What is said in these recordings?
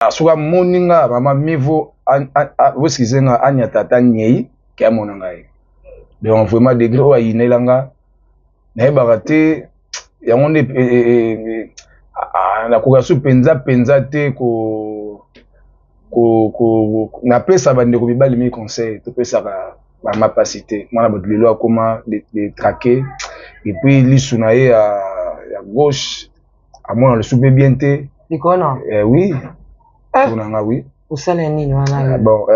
Soki amoni nga mama, mivo boskize nga, anyata ata nyei ke amona ngai. Donc vraiment, degré oyo ayinela nga, nayebaka te. Yango nde nakoka so mpenza mpenza te ko napesa bandeko mibali mingi conseil. Topesaka bamapasi te. Mwana bato lelo akoma détraqué, et puis lisu na ye ya gauche amona lisu mpe bien te. Likolo? Eh, oui. Eh. Mpona nga, oui. Osala nini wana? Bon,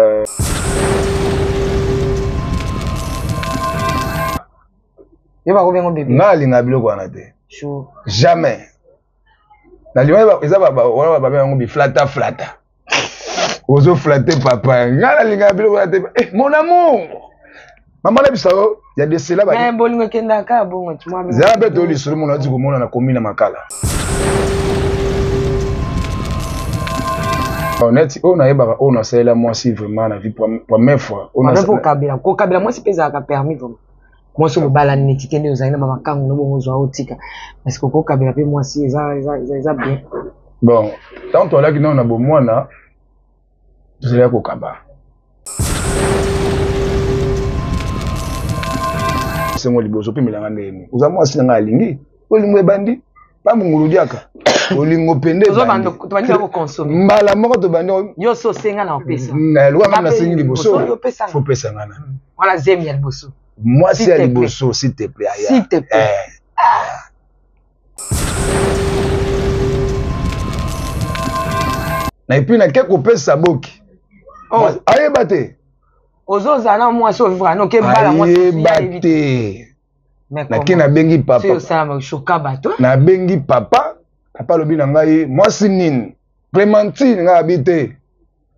yo bakobengo bebe. Nga alingaka biloko wana te. Sure. Jamais nalinga. Eza wana babe yango biflata flata, ozoflatter papa. Nga nalingaka biloko wana te. Eh, mon amour, mama na biso yo ya desela. Mais bolingo ekendaka bongo. Zala mpe to lisolo mona ati komona na komi na makala neti oyo nayebaka, oyo nasalela mwasi vraiment na vie première fois. Kokabela, kokabela mwasi mpe ezalaka permis vraiment? Mwasi oyo bobalani neti te, nde ozali na bamakangu no bongo, ozwa otika, parce que okokabela mpe mwasi eza bien? Bon, tant toalaki nano na bomwana, tozalaki kokaba. Sengo liboso mpe melanga ndenge oza mwasi na ngai, alingi olingo ebandi pamungulu diaka, olingo pende. Mbala moko tobandi. Nyonso osenga na opesa. Lokola ngai nasengi liboso, faut pesa nga na Wana zemi ya liboso. Mwasi ya liboso, s'il te plaît, aya. S'il te plaît. Na et puis nake kopesa boki. Oh. Ayeba te. Ozozala na mwasi, ovivre noke bala mwasi. Ayeba te. Nake nabengi papa. Osala bato. Nabengi papa, papa alobi na ngai: "Mwasi nini? Clémentine?" Ngai abi te,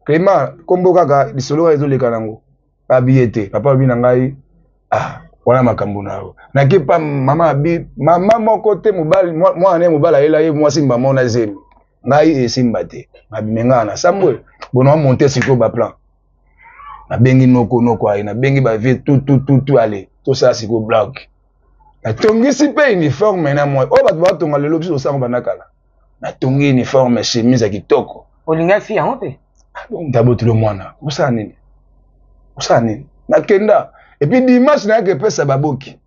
Clément kombo kaka, lisolo kaka ezoleka nango, abi ye te. Papa alobi na ngai: "Ah, wana makambo na yo." Nake pa mama, abi mama moko te, mobali mwana ne mobali ayela ye mwasi mbama na zemi, ngai esimba te. Nabime ngai na sambwe bono amonte sikoyo baplan. Nabengi noko, noko aye, nabengi bavie tutututu, ale tosala sikoyo bloc. Natongisi mpe uniforme na mwa oyo bato batonga lelo, biso tosango banda kala. Natongi uniforme, chemise ya kitoko. Olinga fi yango mpe? Dabotilo mwana, osala nini? Osala nini? Nakenda, et puis dimanche nayaka epesa baboki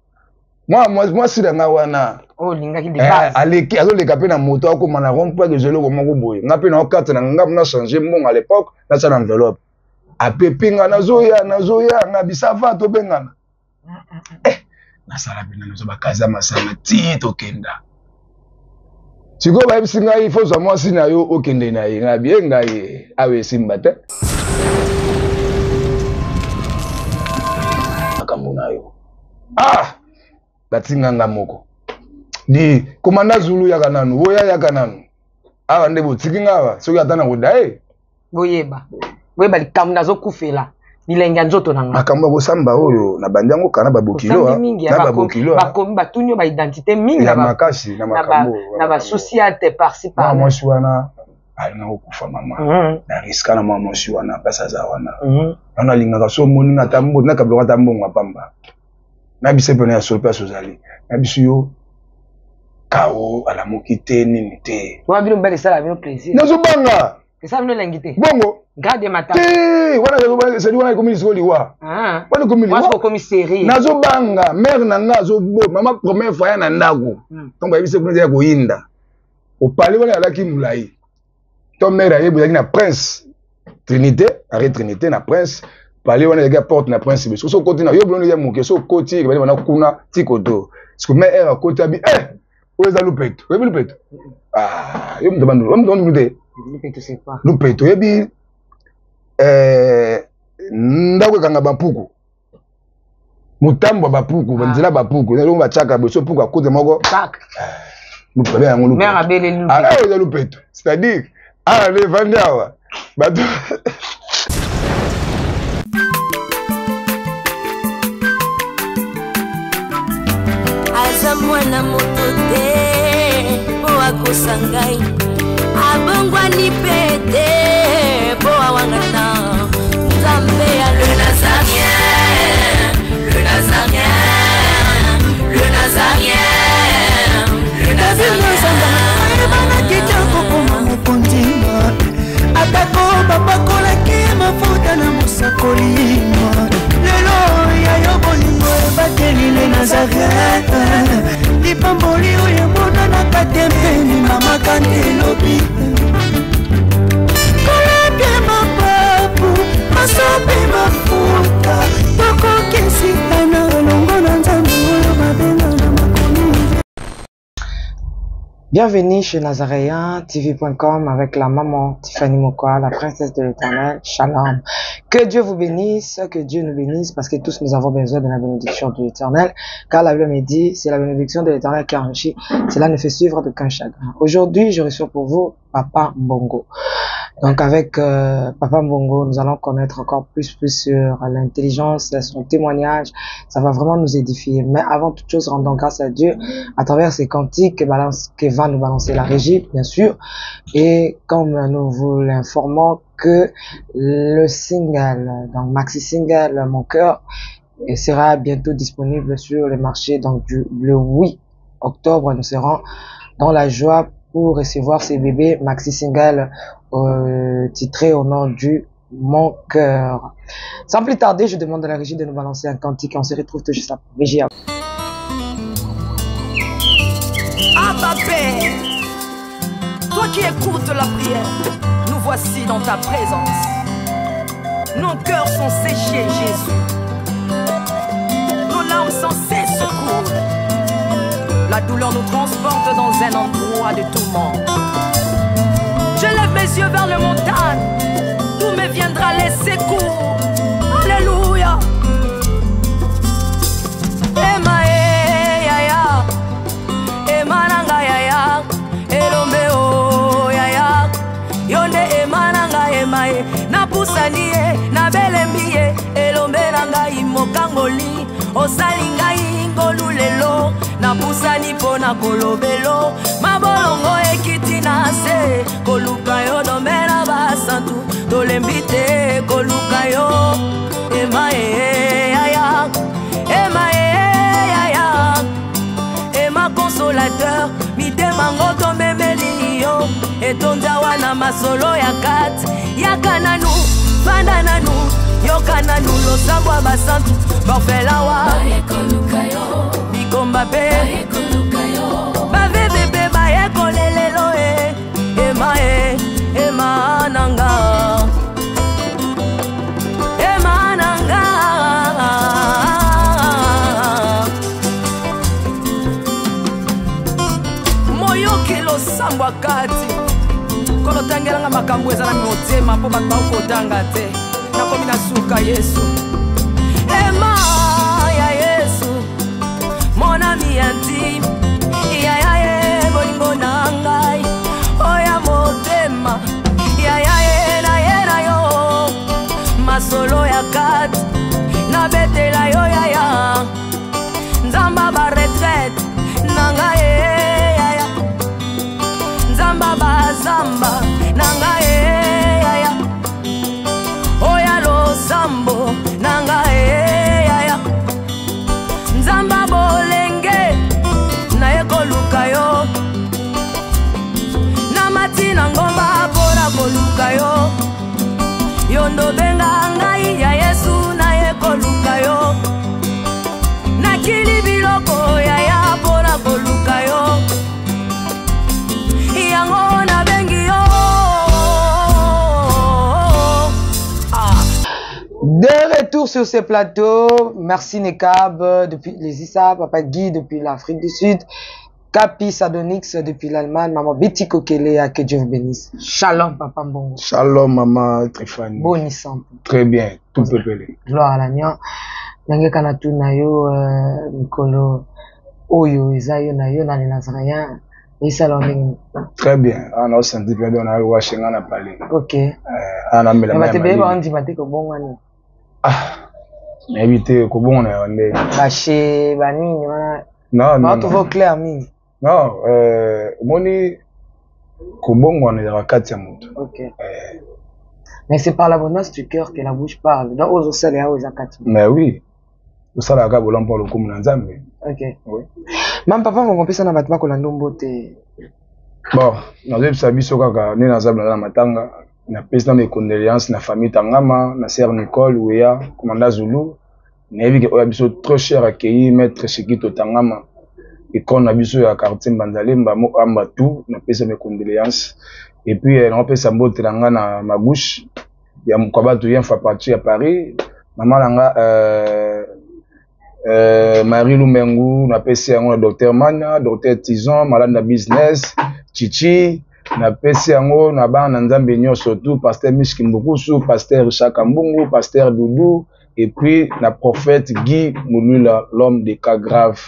mwasi na nga wana. Olingaki. Aleki, azoleka mpe na moto, akóma na rond point kozwa eloko moko boye. Nga mpe na okata na nga, na change mbongo à l'époque, natya na enveloppe. Apepi nga: "Nazoya, nazoya." Nga bisava tobengana. Eh, nasala mpena, nazwa bakazi ya masanga ti tokenda. Sikoyo bayebisi ngai: "Faut zwa mwasi na yo, okende na ye." Ngai bie ngai awa esimba te, makambo na yo. Ah, batinga nga moko di komanda Zulu, yaka nanu, oya, yaka nanu awa. Nde botiki nga awa, soki ata na koda ye. Boyeba, boyeba likambo nazokufela bilenge ya nzoto na nga. Makambo ya kosamba oyo na bandi yango kana babokilo. Mingi. Na babokilo. Bakomi batuni yo baidentité mingi. Ya makasi na makambo. Na basocial te, par-ci par. Mwasi wana alinga kokufa, mama. Na riska na mwa mwasi wana, mpasi aza wana. Wana alingaka so omoni ata mbongo, nakabiloko ata mbongo ya pamba na biso mpena ya solo. Mpe ozali na biso yo kao alamuki te, nini te. Wana bino mibali esala bino plaisir? Nazobanga. Esala bino elengi te? Bongo. Grade mata. Te, wana ezali, wana ekomi lisiko liwa. Wana ekomi liwa, okomi série. Nazobanga mare na nga azobo mama première fois ya na ndako. Ntongo bayebisi kuna ya koyinda opale wana alaki molai to mare ayebi ezalaki na Prince Trinité, arrêt Trinité na Prince pale wana ezalaki ya porte na Prince. Biso so okoti na yo biloko ya moke, so okoti ebali wana kuna ti koto siko. Mare ere akoti, abi: "Eh, oyo eza lupeto." Oyebi lupeto? Ah, yo moto bandu, moto bandu te. Lupeto, oyebi ndako ekanga bampuku, motambo ya bapuku, banzela bapuku, eloko batiaka boye so puku akota moko, lupeto yango. Lupeto eza lupeto, c'est-à-dire awa nde evandi awa bato. Aza mwana moto te mpo akosa ngai, abongwani mpe te mpo awangana Nzambe ya le Nazarien, le Nazarien, le Nazarien, le Nazarien. Ayebana kitoko koma mokonzi. Bienvenue chez NazaréenTV.com avec la maman Tiffany Mokwa, la princesse de l'éternel. Shalom. Que Dieu vous bénisse, que Dieu nous bénisse, parce que tous nous avons besoin de la bénédiction de l'éternel. Car la Bible me dit, c'est la bénédiction de l'éternel qui enrichit. Cela ne fait suivre d'aucun chagrin. Aujourd'hui, je reçois pour vous Papa Mbongo. Donc avec euh, Papa Mbongo, nous allons connaître encore plus plus sur l'intelligence, son témoignage. Ça va vraiment nous édifier. Mais avant toute chose, rendons grâce à Dieu à travers ces cantiques que, balance, que va nous balancer la régie, bien sûr. Et comme nous vous l'informons que le single, donc maxi single, Mon cœur, sera bientôt disponible sur le marché donc du, le 8 octobre. Nous serons dans la joie pour recevoir ces bébés maxi single euh, titré au nom du Mon cœur. Sans plus tarder, je demande à la régie de nous balancer un cantique et on se retrouve tout juste après. Régie à Abba Père, toi qui écoutes la prière, nous voici dans ta présence. Nos cœurs sont séchés, Jésus. Nos larmes sans cesse coulent. La douleur nous transporte dans un endroit de tourment. Je lève mes yeux vers les montagnes, d'où me viendra les secours. Alléluia. Ema e yaya, ema nanga yaya, elombe o yaya, yonde ema nanga ema e, napusani ye, nabelembi ye, elombe na ngai mokangoli, osali ngai ngolu lelo, napusani mpo na kolobelo, mabolongo ekiti na se, koluka yo domela basantu, tolembi te koluka yo, ema e yaya, ema e yaya, ema consolateur, mitema ngo tomemeli yo, etonda wana masolo ya kati, yaka nanu, fanda nanu, yoka nanu losambo ya basantu, bafelawa bikomba mpe baveve mpe bayekolelelo e ema e ema nanga ema nanga moyoki losambo akati kolo tangelanga makambo eza na motema mpo bato bakotanga te nakomi na suka yesu ema ya yesu mon ami intime yaya ye bolingo na ngai oya motema yaya ye na ye na yo masolo ya kati nabetela yo yaya nzamba ba retraite na ngai ye yaya nzamba bazamba na ngai ye yaya oya losambo na ngai ye yaya nzamba bolenge naye koluka yo namati na ngomba mpona koluka yo yo ndobenga ngai ya yesu naye koluka yo nakili biloko yaya mpona koluka yo yango nabengi yo ah. De retour sur ce plateau, merci Nekab depuis les Issa, Papa Guy depuis l'Afrique du Sud, Kapi Sadonix depuis l'Allemagne, Maman Betty Kokelea, que Dieu vous bénisse. Shalom Papa Mbongo. Shalom Maman Trifani. Bonne santé. Très bien, tout pepele. Gloire à l'agneau. Ndenge kana tuna yo euh, mikolo oyo eza yo na yo na les Nazaréens esala ndenge Très bien. Ah na osenti pe na washe nga na palais. OK. Euh, ah na mela. Bato ebele baondima te kobongwani. Ah nayebi te kobongwana ya nde. Bashe banini wana. Non, non. Bato clair mingi. Non, euh, omoni kobongwana ezalaka kati ya moto. Ok. Euh, Mais c'est par l'abondance du cœur que la bouche parle. Donc ozosala yawo eza kati. Mais oui. Osalaka kaka bolamu mpo lokumu na Nzambe. Ok. Oui. Mam papa mongo pesa na bato bakolanda mbote. Bon, nazoyebisa biso kaka nde naza naza na matanga napesi na mes condoléances na famille Tangama na sœur Nicole Weya commandant Zulu nayebi ke oyo ya biso trop cher akei maître Shikito Tangama icône na biso ya quartier Mbanzalemba mo amba tout napesa mes condoléances et puis eh, nakopesa mbote na nga na magouche ya Mkwabatu ye fa partie ya Paris mama na nga euh, Marie Lumengu, napesi yango na Docteur Mania, Docteur Tizon, Malanda Business, Chichi, napesi yango na bana na Nzambe nyonso tout, Pasteur Mishki Mbukusu, Pasteur Richard Kambungu, Pasteur Doudou, et puis na prophète Guy Mulula, l'homme de cas grave.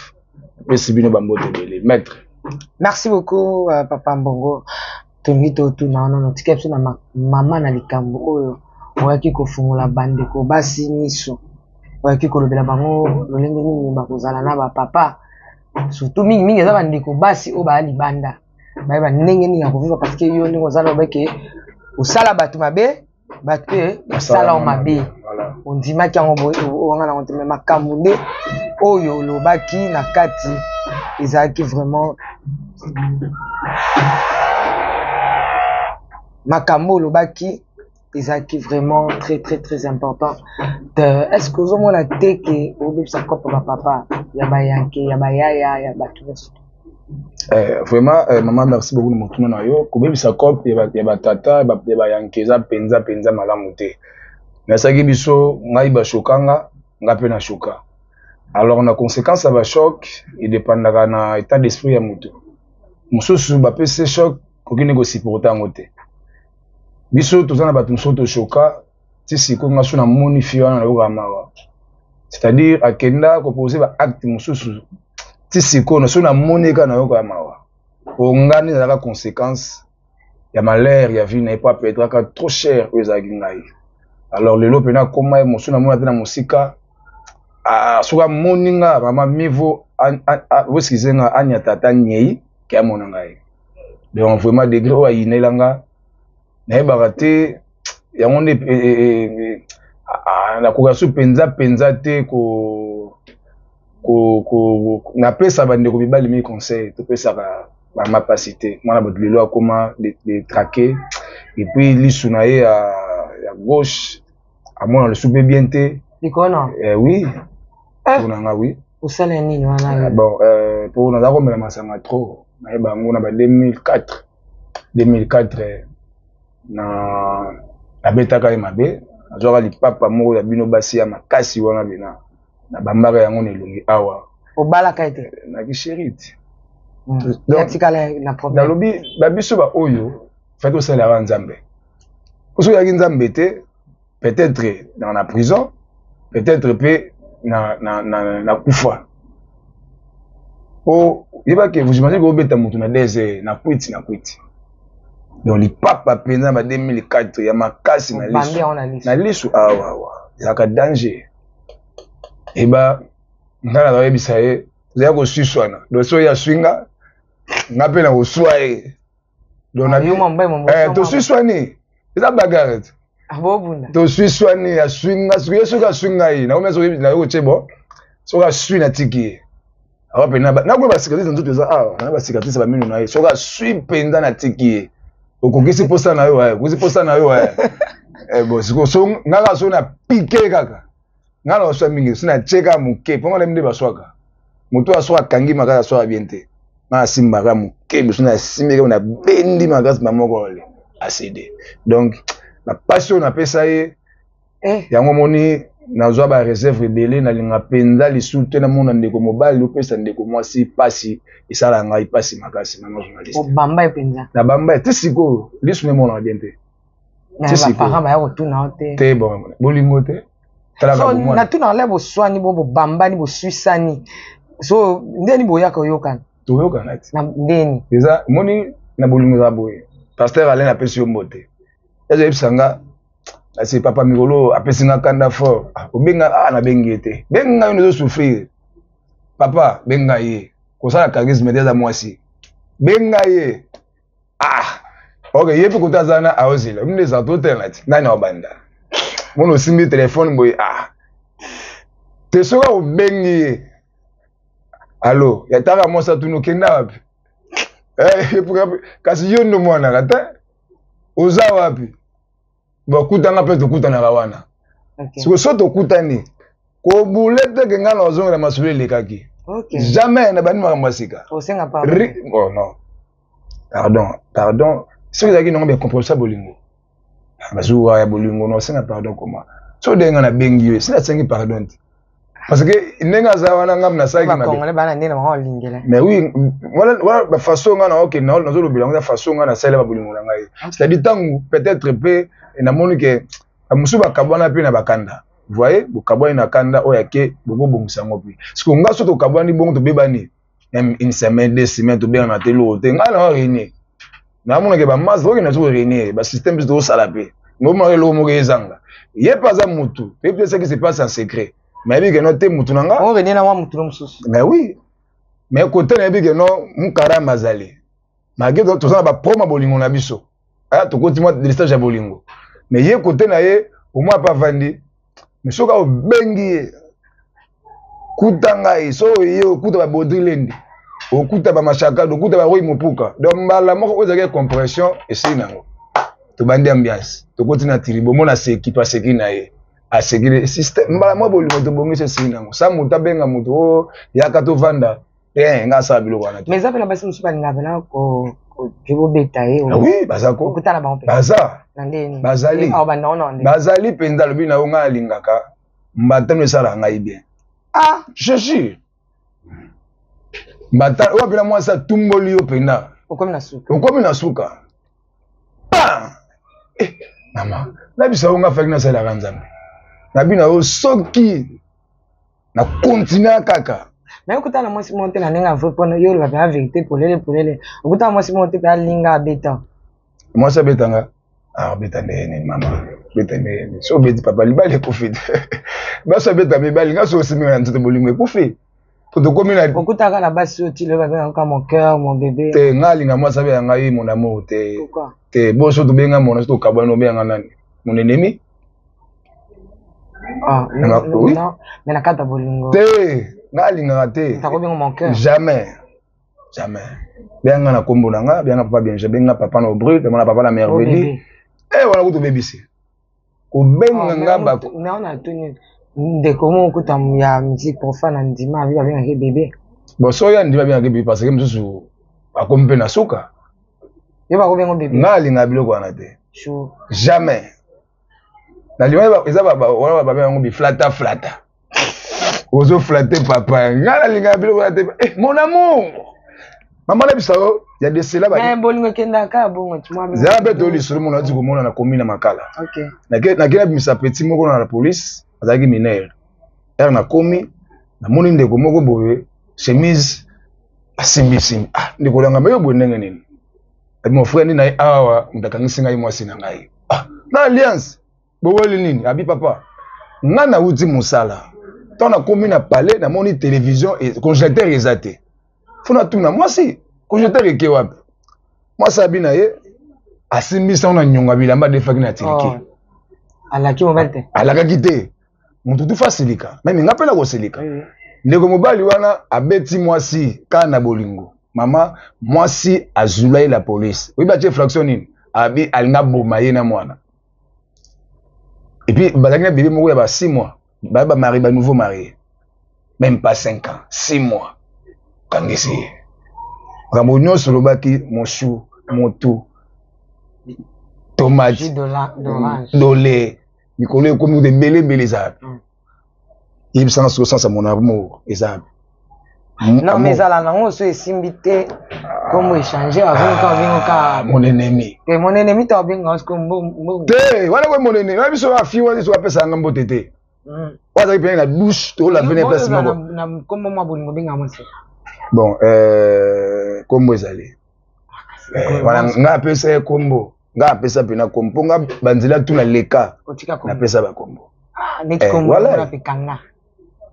Napesi bino bambote ebele. Maître. Merci beaucoup, Papa Mbongo. Tolingi totuna wana notika biso na mama na likambo oyo oyaki kofungola bandeko basi miso, oyaki kolobela bango lolenge nini bakozala na bapapa, surtout mingimingi eza bandeko basi oyo baya libanda, bayeba ndenge nini ya kovivre, parce que yo ndenge oza loba ke osala bato mabe, bato mpe basala yo mabe, ondimaki yango boye, owanga nango te. Me makambo nde oyo olobaki na kati ezalaki vraiment makambo olobaki ezalaki vraiment très très très important. Est-ce que ozomona te ke obebisa kopo bapapa ya bayanke ya bayaya ya bato nyonso? Vraiment, maman, merci beaucoup na motuna na yo. Kobebisa cope ya batata ya bayanke eza mpenza mpenza malamu te. Nasalaki biso ngai bashokanga nga mpe na shoka. Alors na conséquence ya bachoc edépendaka na état d'esprit ya moto mosusu. Bapesi choc, koki nde kosupporte yango te. Biso toza na bato mosusu toshoka ti sikoyo. Nga so namoni fi wana, nayokaka mawa, c'est-à-dire akenda kopose baacte mosusu. Ti sikoyo so namoni kaka, nayokaka mawa, po nga nde ezalaka conséquence ya malheur ya vie na ye, po apedraka trop cher oyo ezalaki ngai. Alors lelo mpena akoma ye mosusu, namona te na mosika. Soki amoni nga, mama, mivo excuse nga, anyata ata nyei ke amona ngai. Donc vraiment degré oyo ayinela nga, nayebaka te. Yango nde nakoka so mpenza mpenza te ko napesa bandeko mibali mingi conseil. Topesaka bamapasi te. Mwana bato lelo akoma détraqué, et puis lisu na ye ya gauche amona lisu mpe bien te. Likolo? Oui, mpona nga, oui. Osala nini wana? Bon, mpo naza komela masanga trop. Nayeba yango na ba 2004. 2004 na nabetaka ye mabe. Nazwaka lipapa moko ya bino basi ya makasi wana bena, nabambaka yango na elongi awa. Obalaka ete? Naki chéri te. Yatikala na problème. Nalobi babiso baoyo fai tosalelaka Nzambe. Soki oyaki Nzambe te, peut-être na prison, peut-être mpe na kufa. Po yebake, vous imaginez kobeta motu na 2 heures na kwiti, na kwiti. Donc lipapa mpenza ba 2004 ya makasi na lisu, na lisu awa awa, ezalaka danger. Eba nga na bayebisa ye ozali kosuswana. Donc soki aswi nga, nga mpe na koswa ye. Donc tosuswani, eza bagarre te. Toswiswani, aswi nga. Soki ye, soki aswi ngai, nakomi soki nayoki kotie bo, soki aswi, natiki ye awa mpena. Nakoyi bacicatrice na nzoto eza awa, na bacicatrice bamino na ye. Soki aswi mpenza, natiki ye. Okokisi mposa na yo, okokisi mposa na yo. Bon, sikoyo so nga kaka so na pike kaka, nga na baswa mingi, so natie kaka moke, mpo nga nayebi nde baswaka. Moto aswaka, akangi makasi, aswaka bien te. Nga nasimbaka moke, biso nasimbi kaka, nabendi makasi na moko ale acd. Donc bapasi oyo napesa ye yango moni nazwa bareserve ebele. Nalinga mpenza lisusu te namona ndeko mobali opesa ndeko mwasi pasi. Esala ngai pasi makasi, mama journaliste. Obamba ye mpenza? Nabamba ye te. Sikoyo lisu nemonaka bien te. Baparent baya kotuna yo te? Te, bon, bolingo te. Natuna le boswani bo bobambani, boswisani, so ndeni boyaka oyokana? Toyokana te. Na ndeni? Eza moni na bolingo eza boye. Pasteur Alain, apesi yo mbote. Ezoyebisa nga asi papa mikolo apesi nga kanda fort. Obenga, ah, nabengi ye te. Benga yo, nozosouffrir papa, benga ye. Kosala charisme te, aza mwasi, benga ye. Ah ok, ye mpe kote aza na aozela nde eza totela ti nani aobanda mona osimbi telefone boye. Ah te, soki obengi ye, alo yataka mwasi atuni okenda wapi? Kasi yo ndo mwanaka te, oza wapi? Bakutanga mpe tokutanaka wana. Siko so tokutani, kobule te ke ngai na ozongela masolo elekaki. Jamais na bandi makambo ya sika. Oh non, pardon, pardon soki ezalaki nango bacompromis ya bolingo, bazuwa ya bolingo, na osenga pardon koma so ndenge ngai nabengi yo, esi nasengi pardon te. Parce que ndenge aza wana ngambo nasalaki mabe. Ba Congolais bana ndenge na bango olingela. Mais oui, wana wana ba façon nga na okende na nazolobela yango eza façon nga nasalela ba bolingo na ngai. C'est-à-dire ntango peut-être mpe namoni ke bamosusu bakabwana mpe na bakanda. Voyez, bokabwani na kanda oyo ake bokobongisa yango mpe. Sikoyo nga so tokabwani bongo tobebani même une semaine, 2 semaines tobengana te eloko te. Ngai na réunir. Namonake bamase okende so koréunir basystème biso tozosala mpe ngomonaka eloko moko ezanga ye mpe aza mutu toyebi te ce qui se passe en secret, mais yebi ke no te mutu na nga. O réunir na mwa mutu no mosusu. Mais oui, mais kote nayebi ke no mukarama azali malgré toza na baproma bolingo na biso, tokoti mwa délestage ya bolingo, mais ye kote na ye omoi ape avandi. Mais soki obengi ye kuta ngai, so oye okuta babodri lendi, okuta bamashakado, okuta baroi mopuka, donc mbala moko oyo ezalaki compression esili nango, tobandi ambiance, tokoti na tiribo, mona aseki po aseki na ye aseki système mbala moko bolingo tobongisi esili nango sa moto abenga moto o yaka tovanda te, nga asala biloko wana te. Mais eza mpe na basi mosusu balingaka mpena kobeta ye. Ah oui, baza ko okutana bango mpe? Baza. Na ndeni? Bazali. Awa banda ona nde. Bazali mpenza. Alobi na yo ngai alingaka mbatano esalaka ngai bien. Ah. Je jure, mbata oyo mpena mwasi atumboli yo mpenza. Okomi na suka. Okomi na suka pa eh, mama nabisa yo nga faki nasalelaka Nzambe nabi na yo soki na continue kaka. Mais okutana na mwasi moko te na ndenge avrai mpona yo oloba mpenza vérité polele polele, okutana mwasi moko te mpe alinga abeta? Mwasi abetanga? Ah, obeta ndenge nini mama? Obeta ndenge nini? So obeti papa, libala ekufi te. Basi abeta mibali, nga so osimbi na nzoto, bolingo ekufi po tokomi na Okutaka na basi oyo ti lelo babengaka mon cœur, mon bébé? Te, nga alinga mwasi abenga ngai mon amour te. Pourquoi? Te, boso tobenga mona so tokabwani, obenga nani? Mon ennemi. Ah, Nanga- non, oui. non, mais na kati ya bolingo Te, nga alingaka te. Takobenga mon cœur? Jamais, jamais. Benga na kombo na nga, benga papa Benja, benga papa na Obrut, benga papa na Oh, Merveille. bébé. Eh, wana kutu obebisi kobenga nga bako. Mais on a tuni ndeko moko kuta ya musique profane, andima abi babengaki bébé. Bon, so oyo andima abengaki bébé parce que mosusu akomi mpe na suka. Yo bakobenga bébé? Nga alingaka biloko wana te. Chou. Jamais. Nalinga eza wana babenga yango biflata flata, ozoflate papa. Nga nalingaka biloko wana te. Eh, mon amour, mama na biso yo ya de cela. Mais bolingo ekendaka bongo tu mwa. Zala mpe to lisolo mona ati komona na komi na Makala. Ok. Nake nabimisa petit moko na la police, azalaki mineur. Ere nakomi, namoni ndeko moko boye, chemise asimbisimbi. Ah, ndeko nanga, me yo boye ndenge nini? Abi mon frère, nini na ye awa, moto akangisi ngai mwasi na ngai. Ah, na alliance boweli nini? Abi papa, nga nauti mosala, ntango nakomi na palais namoni télévision congélateur eza te, fo natuna mwasi congélateur eke wapi. Mwasi abi na ye asimbisi yango na nyongo ya bilamba adefaki na Turquie. Oh. Alaki mobali te? Alakaki te. Motu tufa asilika, meme nga mpe na kosilika. Oui. Ndeko mobali wana abeti mwasi kaka na bolingo. Mama, mwasi azula ye la police. Oyebi atie infraction nini? Abi alinga boma ye na mwana. Et puis bazalaki na bébé moko ya ba 6 mois, ba bamari, ba nouveau marié, même pas 5 ans, 6 mois. Kangisi ye makambo nyonso olobaki mosu motu tomate Jus d'orange. Dole mikolo ekomi kuta ebele ebele eza wapi? Yebisanga soko sens ya mon amour eza wapi? Non, mais ezala nango so esimbi te, kombo échange, azoka obengoka mon ennemi. Te, mon ennemi to abenga siko mbongo. Te, wana koye mon ennemi wana biso afi wana biso apesaka nga mbote te. Oyo azalaki pene na douche, tolave na place moko. Na kombo mwa bolingo obenga mwasi? Bon, kombo ezali wana nga apesa ye kombo, nga apesa mpena kombo mpo nga banzela tuna leka. Otika kombo? Napesa bakombo. Ah, neti Eh, kombo voilà. omona mpe kanga.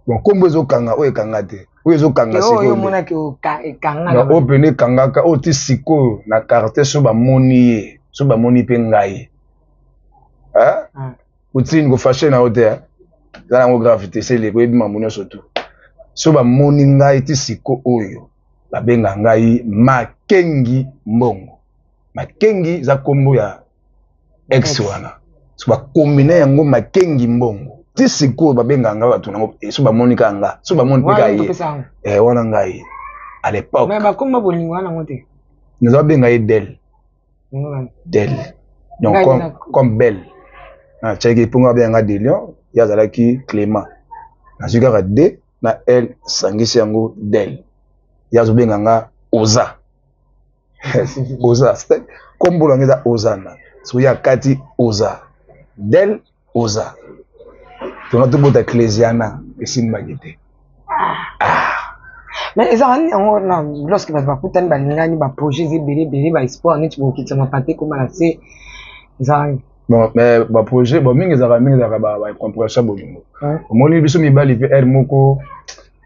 Bon, kombo ezokanga oyo ekanga te, oyo ezokanga Te oyo sikoyo nde. Omonaki ekanga Na oyo pene ekangaka oyo ti sikoyo na quartier so bamoni ye, so bamoni mpe ngai. Ah? Ah. Utini kofashe na yo te, eh? Eza nango grave te, se eleko oyebi mambo nyonso tu. So bamoni ngai ti siko oyo babenga ngai Makengi Mbongo. Makengi eza kombo ya ex. Ex. Wana so bakombine yango Makengi Mbongo ti sikoyo babenga ngai bato nango so bamoni kaka nga, so bamoni mpe Wana kaka ye. topesa yango. Eh, wana ngai à l'époque. Mais bakomba bolingo wana yango te. Naza babenga ye Del. Yango wana. Del, donc Ngai comme, comme belle atiaki mpongo abenga nga Delion, ye azalaki Clément. Nazwi kaka D na L, sangisi yango Del. Ye azobenga nga Oza. Oza. Kombo na nga eza Ozana. Soki akati Oza. Del Oza. Tonga tobota Clésiana esimbaki te. Ah. Mais ezalaka nini yango na lorsque bato bakutani balingani baprojet eza ebele ebele baespoir neti bokokitisa mapate ekoma na se ezalaka nini? Bon, mais baprojet bon mingi ezalaka mingi ezalaka baincompréhension ya bolingo. Omoni biso mibali mpe heure moko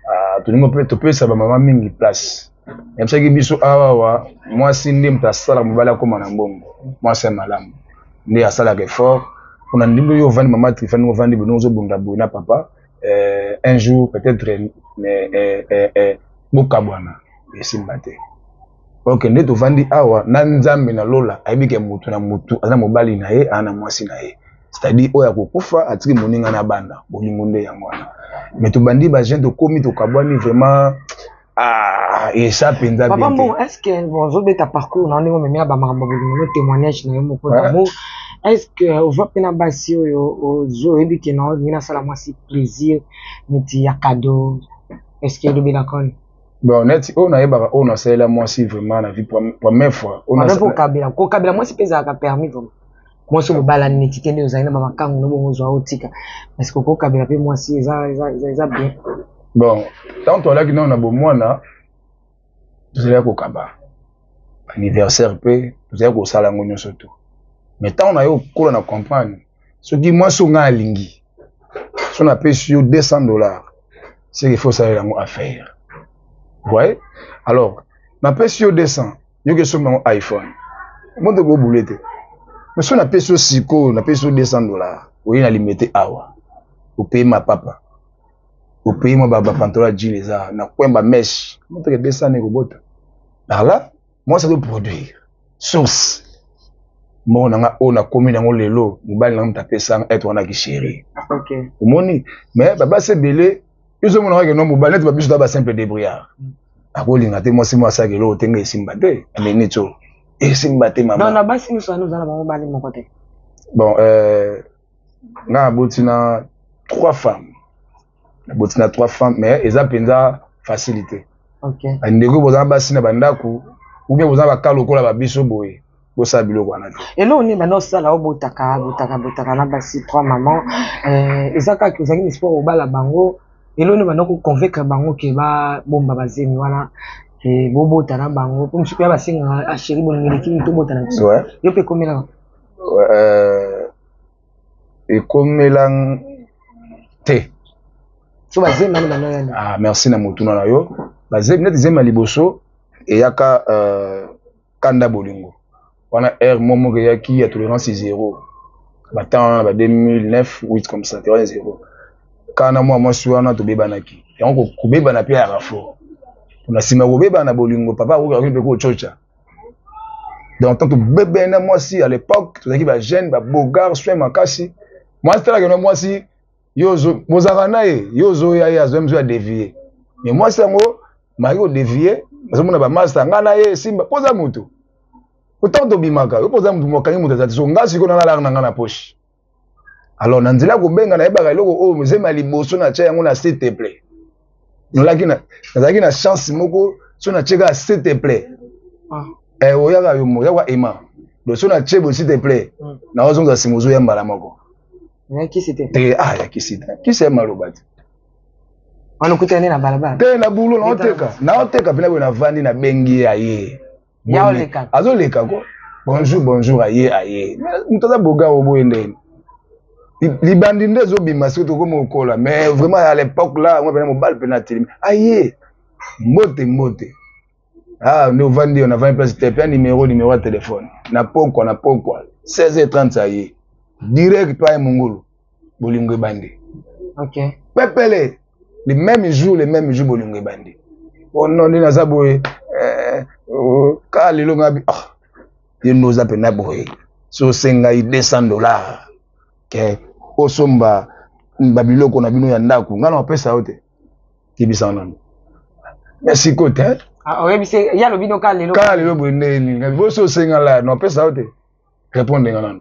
ah, tolingi mpe topesa bamama mingi place. Yebisaki biso awawa mwasi nde moto asalaka mobali akóma na mbongo, mwasi ya malamu nde asalaka effort mpona ndimbi oyo ovandi mama Trifani ovandi boye ozobunda boye na papa un jour peut-être bokabwana esimba te. Ok, nde tovandi awa na Nzambe na lola ayebi ke mutu na mutu aza mobali na ye aza na mwasi na ye, c'est-à-dire oyo akokufa atiki moninga na bana, bolingo nde yango wana. Mais tobandi ba jeune tokomi tokabwani vraiment ah esa mpenza papa bien te. Mbongo, est ce que bon, ozobeta parcours na ndenge omemela bamakambo ya bolingo no témoignage na yo moko d'amour, est ce que ozwa mpe na basi oyo ozo oyebi ke na olingi nasala mwasi plaisir neti ya cadeau, est ce que elobelaka wana? Bon, neti oyo nayebaka oyo nasalela mwasi vraiment na vie première fois oyo Wana mpe okabela kokabela mwasi mpe ezalaka permis vraiment? Mwasi oyo bobalani neti te nde ozali na bamakangu no bongo ozwa otika, parce que okokabela mpe mwasi eza, eza, eza, eza bien. Bon, tant toalaki nano na bomwana tozalaki kokaba anniversaire mpe tozalaki kosala yango nyonso to, mais ntango na yo okola na comprendre soki mwasi oyo ngai alingi so napesi yo 200 $, c'est qu'il faut osalela yango affaire, voyez. Alors napesi yo 200, yoki esombi yango iPhone, moto kobule te. Mais so napesi yo sikoyo, napesi yo 200 $, oye na Limete awa, opeye mapapa, opeye mwa bapantalon ya jean eza na coin, bamèche, motoke 200 na ekobota. Par là mwasi azoproduire source mbongo na nga oyo nakomi nango lelo, mobali na nga moto apesanga ete wana kichéri. Omoni, mais babasi ebele yo ozomona kaka no mobali neti babiso ta basimple débrouillard, akolinga te mwasi mo asalaka eloko te, nga esimba te na minute oyo esimba te mama. Non, na basi nyonso wana oza na bango bali moko te? Bon, nga naboti na trois femmes, naboti na trois femmes, mais eza mpenza facilité. Bandeko boza na basi na bandako ou bien boza na baka lokola babiso boye, bosala biloko wana te. Eloko nini banda osala obotaka botaka botaka na basi trois maman, eza kaka ozalaki na espoir obala bango? Eloko nini banda koconvaincre bango ke babomba bazemi wana ke bobota na bango? Mpo mosuku ya basengaka achéri bolingo eleki nini, tobota na biso. Yo mpe ekomelaka? Ekomela te. So bazemi wana banda yani? Ah, merci na motuna na yo. Bazemi neti zemi ya liboso eyaka kanda bolingo wana aire mo moko eyaki ya tolérance zéro, batemps wana ba 2009 8 comme ça, tolérance zéro. Kana mwa mwasi wana tobebanaki yango, kobebana mpe yaka fort na nsima kobebana na bolingo, papa akokaki mpe kococa. Donc tant tobebani na mwasi à l'époque tozalaki bajeune babogar soin makasi, mwasi talaka na mwasi yo bozalaka na ye, yo ozoya ye azwa miso ya dévie, mais mwasi yango maki kodévie, azomona bamasta ngai na ye esimba mpo oza motu otango tobimaka yo mpo oza motu mokangi moto aza te. So nga sikoyo nalalaka na ngai na poche. Alors na nzela ya kobenga nayebaka eloko oyo zema ya liboso natia yango na s'il te plaît. Nazalaki na chance moko so natie kaka s'il te plaît. Oyaka yo moko oyaka ema, donc so natie boye s'il te plaît, naozongisa nsima ozoya mbala moko. Kisi te? Te, ah, ya kisi te, kisi ya maloba te. Wana okutani na balabala? Te, na bulo naoteka, naoteka mpena boye, navandi nabengi ye aye. Ya oleka? Azoleka ko bonjour bonjour, aye aye, moto aza boga oboye ndeni libandi nde ezobima soki tokomi kokola. Mais vraiment à l'époque là ngo pena mobali pena atelemi aye mbote mbote, ah nde ovandi yo, navandi place te pia numéro numéro ya telefone na pokwa na pokwa 16h30 aye direct pa ye mongolo, bolingo ebandi. Pepele le même jour, le même jour bolingo ebandi. Oh non, nde naza boye oh, ka lelo ngabi ah, ye nde oza mpena boye so osengai 200 $ ke osomba babiloko na bino ya ndako, ngai na bapesa yo te, yebisanga nano mais sikoyo te. Ah, oyebisi ye alobi no ka lelo? Kaka lelo boye nde nini boso osenga la na opesa yo te, répondre nga nano.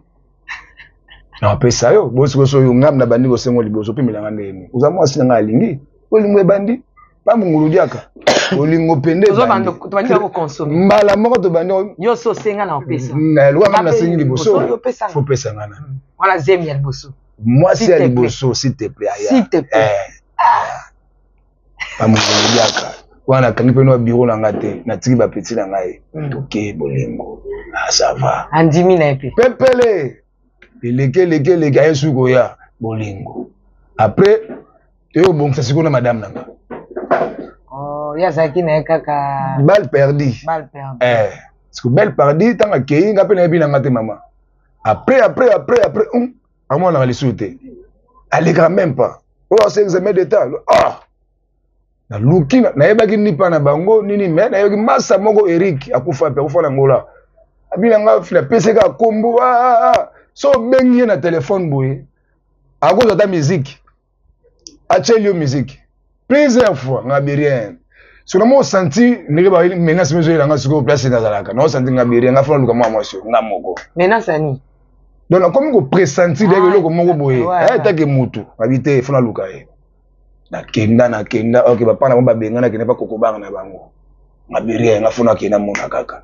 Napesa yo bosikoso oyo ngai nabandi kosengo liboso opimela ngai ndenge nini? Oza mwasi na ngai alingi bolingo ebandi bamungulu diaka bolingo pende mbala moko tobandi nyonso osenga na opesa lokola ngai nasengi liboso fo pesa ngai na wana zemi ya liboso mwasi ya liboso s'il te plaît aya eh. Bamungulu diaka wana nakangi mpe na biro na ngai te, natiki bapeti na ngai toke bolingo ah, ça va andimi na ye mpe pepele eleki eleki eleki aye suki koya bolingo après toye kobongisa sikoyo na madame na nga. Oh, ye azalaki na ye kaka balle perdue. Balle perdue. Eh, siko balle perdue ntango akei nga mpe nayebi na nga te mama après après après après amonaka lisusu te, alekaka même pas oyo asa examen d'état. Ah, naluki nayebaki nipa na bango nini me nayebaki masa moko Eric akufa mpe akufa na Ngola abi na nga napesi kaka kombo. Ah, ah, ah. So obengi ye na telefone boye akozwa ata musique atieli yo musique plusieurs fois nga bi rien. So na mo senti ndenge ba menace mezo yelanga sikoyo place nazalaka na senti nga bi rien nga fona luka mwa mwasi nga moko. Menace ani? Donc nakomi ko pressentir ndenge eloko moko boye etake mutu abi te fona luka ye. Nakenda nakenda ok bapa na bango babenga nakenda pa kokobanga na bango nga bi rien nga fona akenda mona kaka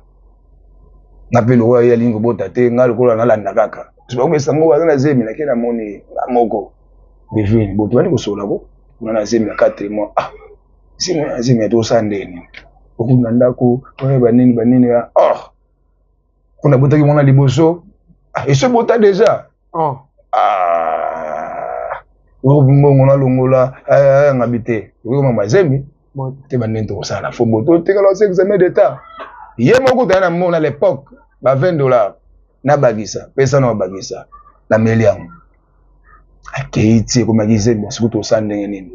nga mpe lokola ye alingi kobota te nga lokola nalanda kaka bakomesa ngo baza na zemi nake namoni nga moko Divine bo tobandi kosola ko kuna na zemi ya 4 mois. Ah, zemi na zemi ya tosala ndeni okuna na ndako oyo banini banini ya oh kuna botaki mwana liboso. Ah, eso bota déjà. Oh. Ah, mbongo nalongola ngabi te okoma mazemi te bandeni tokosala fo bo totekala osa examen d'état ye moko toya na mbongo na l'époque ba 20 $ nabakisa pesa na babakisa nameli yango akei ti ekomaki zemi. Sikoyo tosala ndenge nini?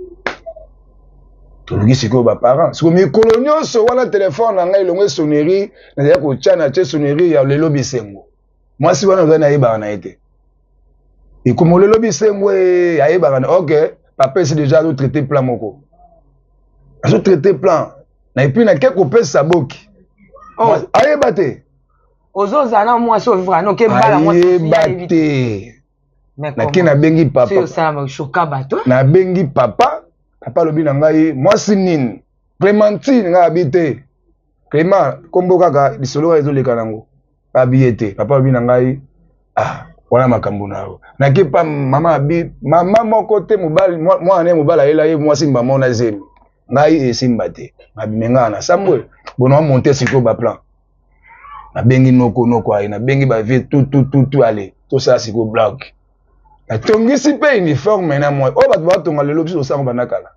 Toluki sikoyo baparent sikoyo mikolo nyonso wana telefone na ngai elongo esonnerie nazali kotya na tie sonnerie ya lelo bisengo mwasi wana ozali nayebaka na ye te ekomo lelo bisengo e ayebaka na ok papa esi déjà azotraite plan moko azotraite plan na et puis nake kopesa boki. Oh. Ayeba te. Ozozala na mwasi ovivre na okebala mwasi ayeba te. Nake nabengi papa. Osala bato. Nabengi papa, papa alobi na ngai mwasi nini? Clémentine ngai abi te Clément kombo kaka lisolo kaka ezoleka nango abi ye te. Papa alobi na ngai ah wana makambo na yo nake pa mama abi mama moko te mobali mwana ne mobali ayela ye mwasi mbama na zemi ngai esimba te nabime ngai na sambwe bono amonte sikoyo baplan nabengi noko noko aye nabengi bavie tutututu ale tosala sikoyo bloc natongisi mpe uniforme na moi oyo bato batonga lelo biso tosango banda kala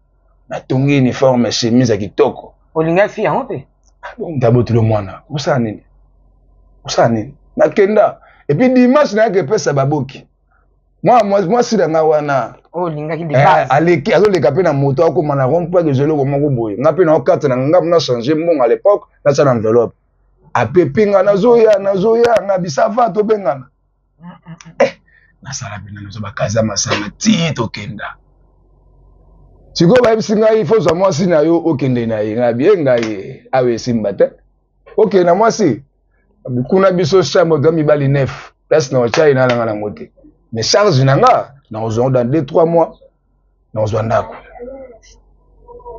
natongi uniforme chemise ya kitoko. Olinga fi yango mpe? Dabotilo mwana osala nini osala nini nakenda et puis dimanche nayaki epesa baboki mwasi na nga wana aleki azoleka mpe na moto akóma na rond point kezwa eloko moko boye nga mpe na okata na nga na change mbongo à l'époque natya na enveloppe apepi nga nazoya nazoya nga bisava tobengana eh, nasala mpena nazwa bakazi ya masanga ti tokenda sikoyo bayebisi ngai fo zwa mwasi na yo okende na ye ngai bie ngai awa esimba te okende na mwasi kuna biso chambre toza mibali neuf place na otya ye nalanga nango te mais charge na nga nakozwa dans 2 3 mois nakozwa ndako.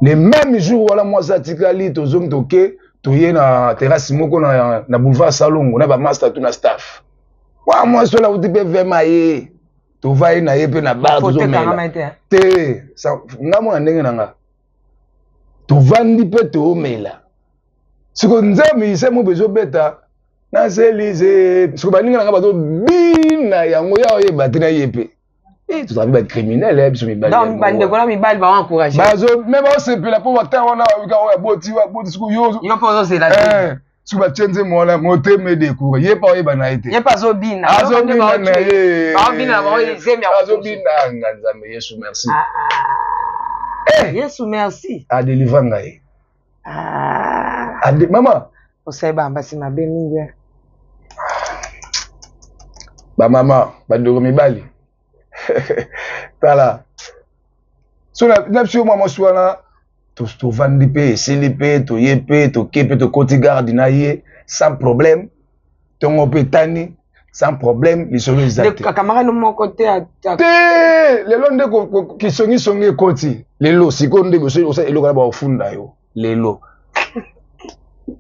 Le même jour wana mwasi atikali tozongi toke toye na terrasse moko na boulevard Salongo na bamaster tu na staff wa mwasi wana auti mpe vema ye tova ye na ye mpe na bar tozomela te nga mona ndenge na nga tovandi mpe toomela siko nzambe ise mo bezobeta na selize siko baninga na nga bazobina yango ya oyeba te na ye mpe eh, tozalaki bacriminel ya biso mibali. Donc bandeko na mibali bao encourage bazo me baosepela mpo bata wana wika oyo aboti oyo aboti siko yo yo mpe ozozela te. Eh, siko batie nzembo wana motema edekure ye mpe oyeba na ye te. Ye mpe azobina. Azobina na ye. Baobina na bango zemi. Azobina nga Nzambe Yesu merci. Ah, Yesu merci. Adelivra ngai. Ade mama. Osali bambasi mabe mingi. Bamama bandeko mibali tala so na biso mwa mwasi wana tovandi mpe esili mpe toye mpe toke mpe tokoti garde na ye sans problème ntongo mpe etani. Sans problème, lisolo eza te. Camarade moko te. Te, lelo nde kisongisongi ekoti. Lelo sikoyo nde boso osala eloko na bakofunda yo. Lelo.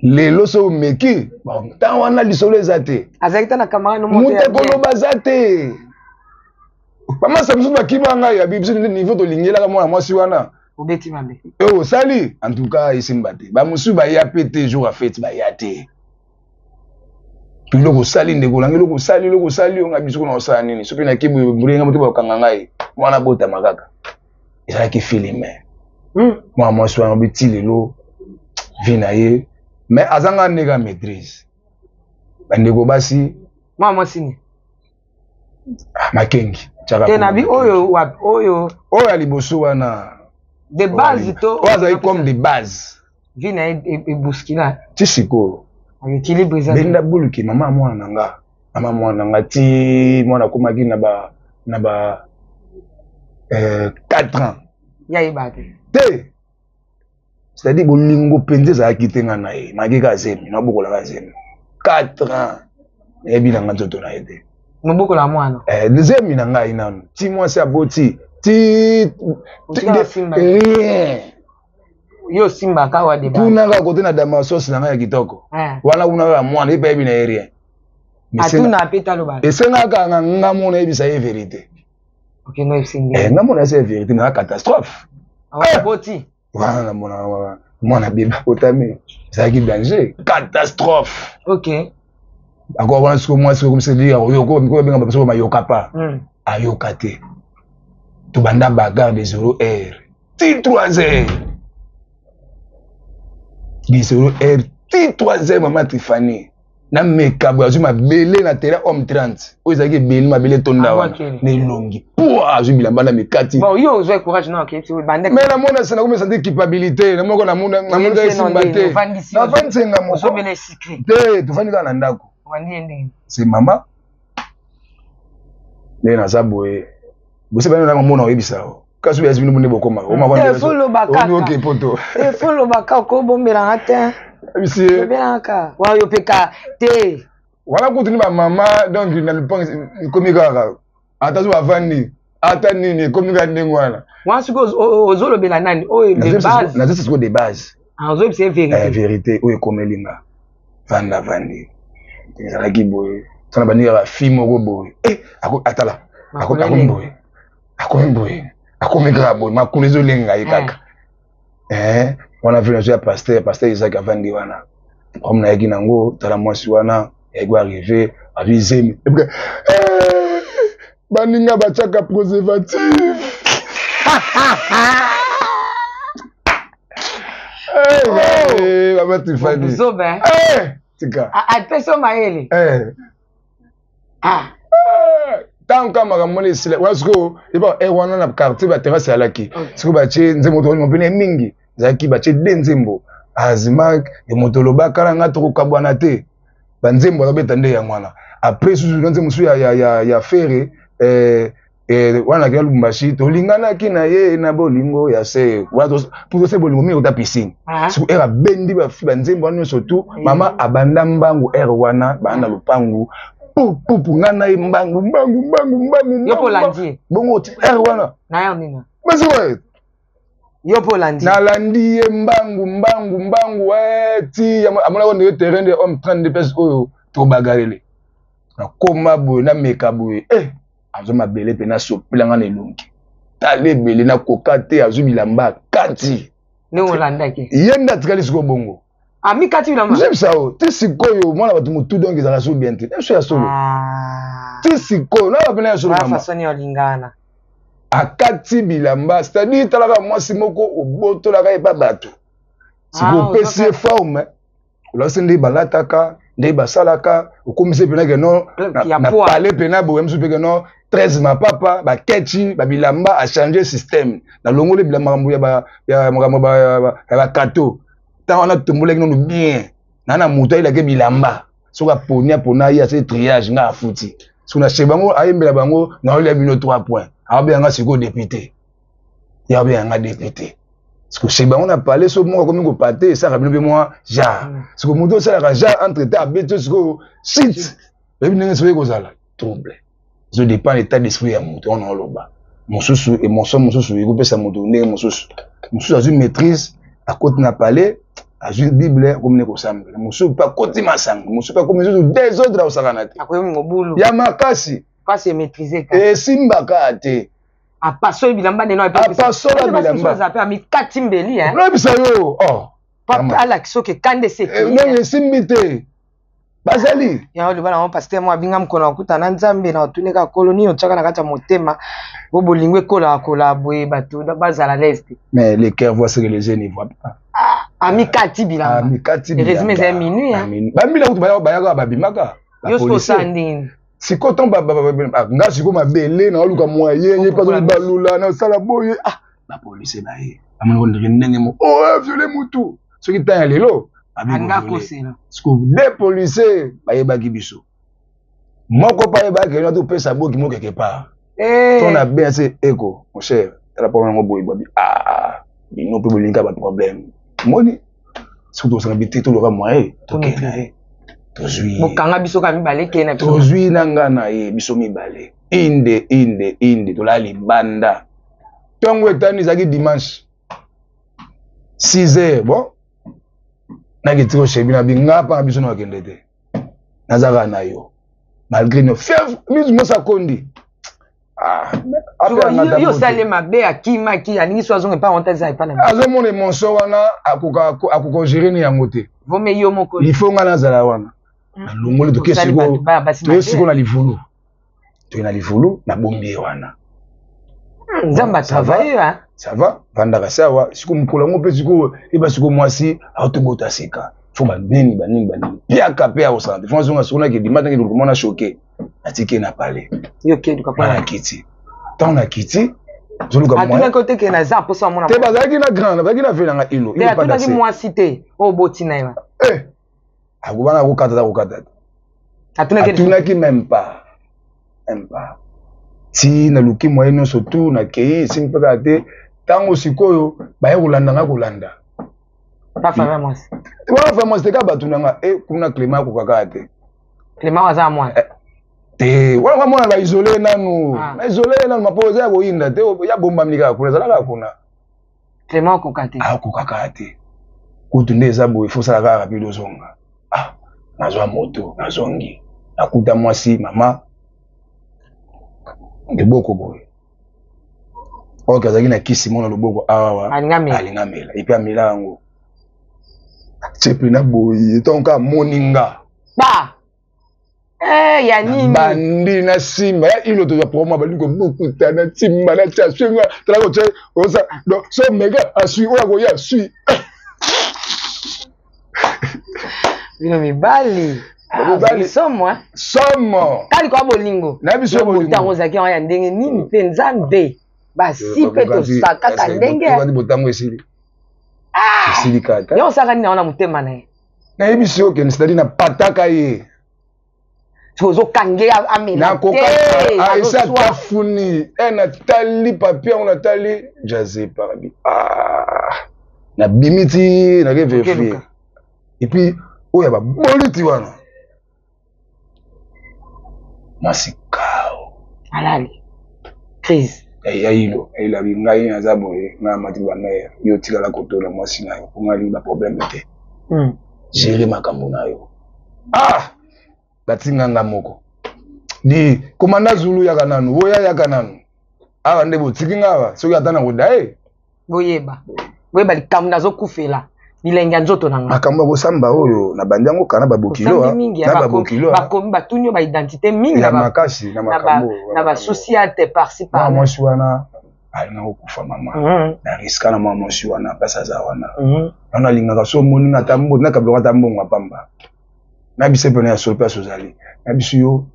Lelo so omeki, ntango wana lisolo eza te. Azalaki ta na camarade moko te. Moto akoloba aza te. Bamasa mosusu bakima ngai ya biso nde niveau tolingelaka mwana mwasi wana. Obeti mabe. E osali, en tout cas esimba te. Bamosusu baya pe te jour ya fete baya te. Biloko osali ndeko na ngai, eloko osali, eloko osali yo ngai biso kuna osala nini? Soki nake boye mbule ngai moto bakanga ngai. Mwana botama kaka. Ezalaki filme. Mwana mwasi wana obeti lelo vie na ye, mais azanga ndenge maîtrise. Bandeko basi. Mwana mwasi ni? Ah, Makengi. Te na bi oyo wapi oyo? Oyo ya liboso wana. De base to. Oyo azali comme de base. Vie na ye eboskila. Ti sikoyo. Équilibre eza. Benda buluki mama mwana na nga. Mama mwana na nga ti mwana akomaki na ba 4 ans. Ya yeba te. Te. C'est-à-dire bolingo mpenza ezalaki te nga na ye. Maki kaka zemi, nabokolaka zemi. 4 ans. Nayebi na nga nzoto na ye te. Mobokola mwana. Zemi na ngai nanu. Ti mwasi aboti. Ti rien. Yo simbaka wa de kuna kaka kote na damasos na ngai ya kitoko. Wana kuna kaka mwana ye pe ayebi na ye rien. Atuna pe taloba. Esengaka nga nga mona yebisa ye vérité. Ok, no esengi. Nga mona yebisa ye vérité na catastrophe. Boti. Wana na mona mwana bebe akotami ezalaki danger catastrophe. Ok. Akwa wana siko mwasi siko komisa lika oyoko miko benga baso mayoka pa. Ayoka te. Tobanda bagarre de 0 heure. Ti 3 heures. De 0 heure ti 3 heures mama Tiffany. Na meka boye azwi mabele na terrain homme 30. Oyo ezalaki ebele mabele tonda wana. Na elongi. Pouah azwi bilamba na mikati. Bon yo ozwa courage na okei ti banda. Mais na mona sena komisa nde culpabilité, na moko na mona na mona esimba te. Na vandisi nga moko. Ozobela secret. Te, tovandi kaka na ndako. Wandi ndenge. C'est mama. Nde naza boye. Bose bana na mona oyebisa yo. Kasi oyo azwi bino bokoma. Oma bana. Faut loba kaka. Oki poto. Faut loba kaka kobombelanga te. Bisi. Lobelanga. Wa yo peka te. Wana kutu ni ba mama donc na lupango ekomi kaka ata so bavandi ata nini ekomi kaka ndenge wana. Wana soki ozolobela nani oyo de base. Nazo sikoyo de base. Ah, ozobisa ye vérité. Vérité oyo ekomeli nga. Vanda vandi. Ezalaki boye. Sana bandi kaka fille moko boye. Eh, atala. Akomi boye. Akomi boye. Akomi kaka boye. Makolo ezolenga ye kaka. Wana vino ya pasteur, pasteur Isaac avandi wana. Comme nayaki nango, tala mwasi wana, yaki arrivé, azwi zemi. Baninga batiaka préservatif. Mama Tiffany. Zoba. Tika. Apesi yo mayele. Ah. Tant que makambo wana esila, wana sikoyo, eba, wana na quartier ba terrasse alaki. Sikoyo batie nzembo to mopene mingi. Ezalaki batie de nzembo. Azimak, e moto lobaka na nga tokokabwana te. Ba nzembo azobeta nde yango wana. Après susu na nzembo mosusu ya Ferre, wana nakenda Lubumbashi, tolinganaki na ye na bolingo ya se. Wana pour tose bolingo mingi kota piscine. Sikoyo ere abendi ba fi, ba nzembo wana nyonso tu, mama abanda mbangu ere wana, banda lopangu. Pupu, nga na ye mbangu, mbangu, mbangu, mbangu, Yo mpo olandi ye? Bongo, ere wana. Na ya nini? Basi oyo. Yo mpo olandi? Nalandi ye mbangu, mbangu, mbangu, ti, amonaka ndenge terrain de homme 32 place oyo tobagarele. Nakoma boye, nameka boye. Azwi mabele mpe nasopela nga na elongi. Tala ebele, nakoka te, azwi bilamba kati. Ndenge olandaki? Ye nde atikali sikoyo bongo. Ah, mi kati bilamba? Nzebisa yo, ti sikoyo, mwana bato motu donc ezalaka so bien te. Biso ya solo. Ti sikoyo, na bapena ya solo Ba mama. façon ya olingana. Akati bilamba, c'est-à-dire talaka mwasi moko obotolaka ye pa bato. Sikoyo opesi ye forme, olakisi nde balataka, nde basalaka, okomisi pena ke non, na palais pena boye, mosusu pe ke non, 13 mapapa, ba ketchi, ba bilamba, a changer système. Na longoli bilamba makambo ya ba, ya makambo ba, ya ba, ya ba kato. Tango wana tombolaki nanu bien. Na na moto ayelaki bilamba. Soki aponi, apona ye, asali triage, nga afuti. Soki na chez bango, ayembela bango, na olia bino 3 points. Aobenga nga sikoyo député. Ya obenga nga député. Sikoyo chez bango na palais, soki moko akomi kopate, esalaka bino pe mwa genre. Sikoyo moto osalaka genre entre temps abeti sikoyo shit. Oyebi ndenge soki ekozala trouble, ezo dépend état d'esprit ya moto wana. Oloba mosusu, émotion mosusu ekopesa moto ndenge mosusu. Mosusu azwi maîtrise, akoti na palais, azwi Bible, akomi ne kosambela. Mosusu mpe akoti masanga, mosusu mpe akomi lisusu désordre, akosakana te. Akomi mobulu. Ya makasi. Pasi emaîtrise. Esimbaka te. Apasoli bilamba neno. Apasola bilamba. Aza mpe amikati mbeli. Nayebisa yo, oh. Papa alakisi oke kande seki. Non, esimbi te, bazali. Yango loba nango, pasteur mo abinga mokolo nakuta na Nzambe na otuneka kolo nini otiaka na kati ya motema po bolingo ekolaka kola boye, bato bazala l'aise te. Mais le cœur voit ce que les yeux ne voient pas. Ah, amikati bilamba. Amikati. Résumé, eza minuit. Bambila kutu bayaka, babimaka. Yo soki osala ndenge? Sikoyo ntango nga sikoyo mabele naoluka moyen ye mpe azolibalula, nasala boye, ah, bapolisi baye, bamonako ndenge ndenge mo oh, viole mutu. Soki ntan ya lelo, sikoyo de policier bayebaki biso moko mpe ayebaki ena topesa boki mo quelque part to na be ase eko, mon cher, tala mpo yango boye babi, ah, bino mpe bolinga baproblème moni. Soki tozala bi te, toluka moyen tokende na ye, tozwi. Bokanga biso ka mibale, kee na biso. Tozwi na nga na ye, biso mibale, inde inde inde, tolala libanda. Ntongo etani, ezalaki dimanche 6 heures. Bon, nakiti koshebi na binga mpa na biso, na bakende te, nazalaka na yo malgré no fièvre misu mosi akondi. Yo osali mabe, akimaki, alingi so azonga epa wanta, eza epa na. Azomona émotion wana, akoka gérer ni yango te. Vome yo moko. Il faut nga nazala wana. Nalongoli, toke sikoyo, toye sikoyo na livulu, toye na livulu, nabombi ye wana. Nzambe atravaille. Ça va, vandaka se awa. Sikoyo mokolo yango mpe sikoyo eba sikoyo mwasi aotobota sika, fo banini banini banini piaka mpe akosala te, fo azonga sikoyo nakedi matangi komona choke. Natiki ye na palais, na kiti. Ntango na kiti, ozoluka atunaki oteke na za mposa mona te. Bazalaki na grand, bazalaki na ve nanga ilo. Te, atunaki mwasi te oyo oboti na ye. Eh, akobana akokata ta kokata te. Atunaki même pas, même pas. Ti naluki moyen nyonso tu, nakei, esimbi mpe kaka te. Ntango sikoyo baye kolanda nga, kolanda. Wana mwasi te, kaka bato na nga e kuna. Clément akoka kaka te. Clément aza mwana. Te, wana kwa mwana baisole nanu, baisole nanu mapo eza ya koyinda te, ya bombami kaka kuna, ezalaka kuna. Clément akoka te. Akoka kaka te. Kutu nde eza boye, fosala kaka rapide, ozonga. Ah, nazwa moto, nazongi, nakuta mwasi mama loboko boye. Oyo azalaki na kisi mona loboko awawa, alinga amela, epuis amela yango, atie mpena boye. Ntango kaka amoni nga, ba eh, ya nini? Bandi na nsima ya ilo, tozwa problème, balingi kobukuta na ntimba na tia aswi nga, tala kotia oza. Donc so mega aswi oyo akoya aswi. Bino mibali. Mibali. Somo. Somo. Kali kwa bolingo. Na biso bolingo ntango ozalaki yango ya ndenge nini? Mpe Nzambe basi mpe tosakaka ndenge. Botango esili, esili kaka. Yo osaka nini yango na motema na ye? Nayebisi yo kende, c'est-à-dire napataka ye. Ozokange amela. Esi atafuni e, natali papier yango, natali jaze parabi, ah, nabimi ti nake vérifier, et puis oyo ya baboliti wana, mwasi kao. Alali crise. Ya ilo ayilabi ngai naza boye, ngai amati bamare, yo tikala kotola mwasi na yo mpo ngai alingi baproblème te. Gérer makambo na yo. Ah, batinga nga moko di komanda Zulu, yaka nanu, boya, yaka nanu awa nde botiki nga awa, soki ata na koda ye. Boyeba, boyeba likambo nazokufela bilenge ya nzoto na nga. Makambo ya kosamba oyo na bandi yango kana babokilo. Na babokilo bakomi batuni yo baidentité mingi. Ya makasi na makambo. Na basociate par-ci par. Mwasi wana alinga kokufa mama. Na riska na mwa mwasi wana, mpasi aza wana. Wana alingaka so omoni nga ata mbo nakabiloko ata mbongo ya pamba na biso pene ya solo place ozali na biso yo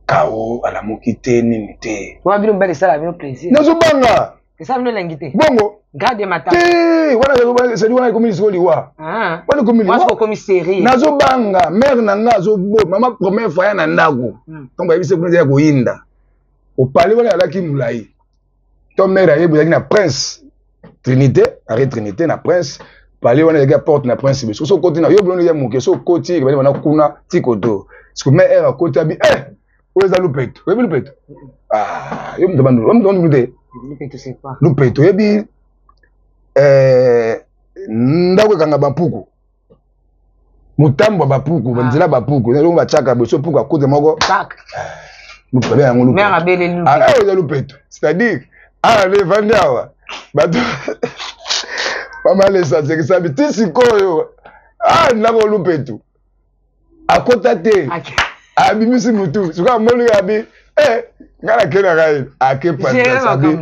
kao alamuki te nini te. Wana bino mibali esala bino plaisir? Nazobanga. Esala bino elengi te? Bongo. Grade mata. Te, wana ezali, wana ekomi lisiko liwa. Wana ekomi liwa, okomi série. Nazobanga mare na nga azobo mama première fois ya na ndako. Ntongo bayebisi kuna eza ya koyinda opale wana alaki molai to mare ayebi ezalaki na Prince Trinité, arrêt Trinité na Prince. Palais wana ezalaki ya porte na prince biso. Soki okoti na yo biloko ya moke, soki okoti ebandi wana kuna ti koto. Siko mais heure akoti abi eh oyo eza lupeto. Oyebi lupeto? Ah, yo moto bandu, yo moto bandu te. Lupeto c'est quoi? Lupeto oyebi eh ndako ekanga bampuku. Motambo ya bapuku, ah. nzela bapuku, eloko batiaka boye, soki puku akoti moko. Back. Lupeto yango lupeto. Mère abeleli lupeto. Ah, oyo eza lupeto. C'est-à-dire awa nde evandi awa bato mama lesa asekisabi ti sikoyo ah, ndako lupetu akota te abimisi motu sikoyo amoni abi eh, ngai nakenda ngai ake panzasabi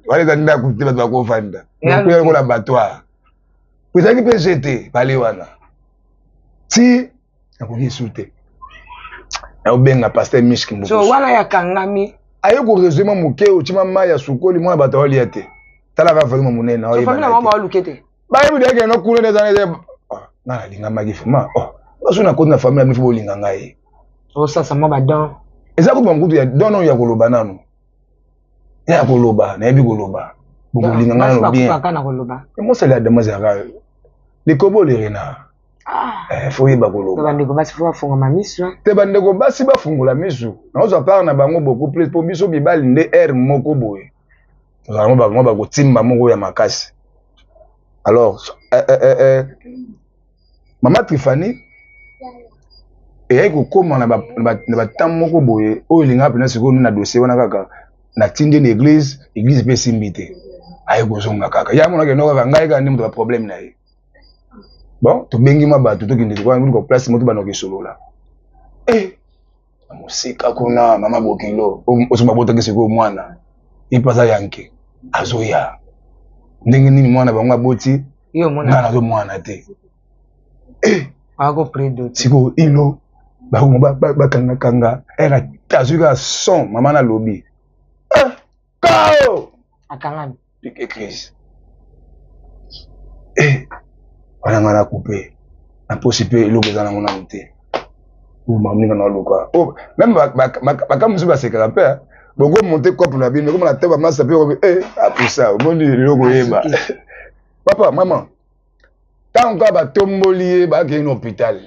wana eza ndako te bato bakofanda okuya lokola abattoir ezalaki mpe je te bale wana ti nakoki esu te nakobenga pasteur mish kimbukusu so wana ya kangami aye ko résume moke otima mai ya sukoli mwana bato aolia te tala kaka volume monene aoyebaluke te bayebi deyake no kuna nde eza nde ah, nga nalingamaki vraiment oh baso nakoti na famille na bino fo bolinga ngai osasa mwa badon eza kutu bankutu ya don oyo ya koloba nanu ya koloba nayebi koloba bokolinga ngai nano bien mosali ya dama ezalaka likobo le renard ah. eh, fo yeba koloba bandeko basi fo bafungama misu te bandeko basi bafungola misu nakozwa part na bango beaucoup plus mpo biso mibali nde aire moko boye tozala mwa bakotimba moko ya makasi alors eh, eh, eh, eh, mama trifani eyaki kokóma na batemp moko boye oyo elingaka mpenza sikoyo na dossier wana kaka natindi na église église mpe esimbi te aye kozonga kaka ye amonaka eno kaka ngai kaka nde moto baproblème na ye bon tobengi mwa bato tokende luka place moto banoka esolola e eh, na mosika kuna mama bokilo oso babotaki sikoyo mwana ye mpe aza yanke azoya ndenge nini mwana bango aboti nga nazo mwana te eh! sikoyo ilo bakangakanga ere azwi kaka son mama nalobi eh, kao akangami pike crise eh, wana ngai na coupe naposi mpe eloko eza nango nanu te maminga na luka oh, meme baka mosusu basekaka mpe boko monte cope na bino ekoma na te bamasa mpe okomi e apusa omoni eloko oyeba papa mama ntango kaka batomboli ye bakei na hôpital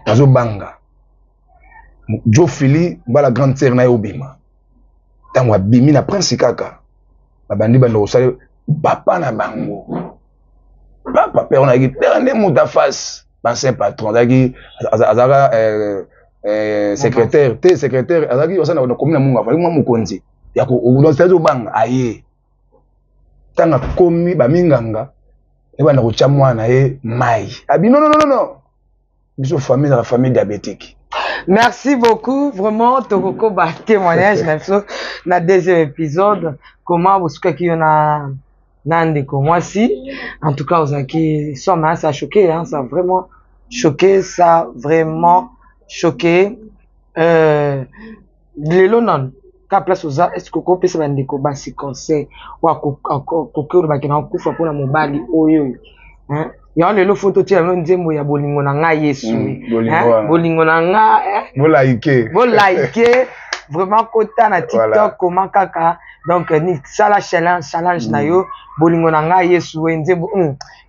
bazobanga jofili mbala grande sere na ye obima ntango abimi na prince kaka babandi banda kosala papa na bango papa père wana père nde moto afase bancien patron azalaki azalaka euh, euh, secrétaire te secrétaire azalaki osala na commune ya munga azalaki mwa mokonzi ya ko obanga aye ntango akomi baminganga ebanda kotya mwana na ye mai abi non non non non biso famille ezaka famille diabétique. Merci beaucoup. Vraiment, Tokoko, ba témoignage, na biso, na deuxième épisode. Comment vous na na ndeko mwasi. En tout cas, ozaki somme, hein, ça a choqué, hein, ça a vraiment choqué, ça a vraiment choqué. Lelo nanu ka place oza, est ce que okopesa bandeko basi conseil oyo akoki olobaki na okufa mpona mobali oyo oyo, hein? Yango lelo fo totia yango nzembo ya bolingo na ngai Yesu, bolingo na ngai. Bolaike bolaike vraiment kota na TikTok voilà. Koma kaka donc ni sala challenge, challenge na yo bolingo na ngai Yesu oyo nzembo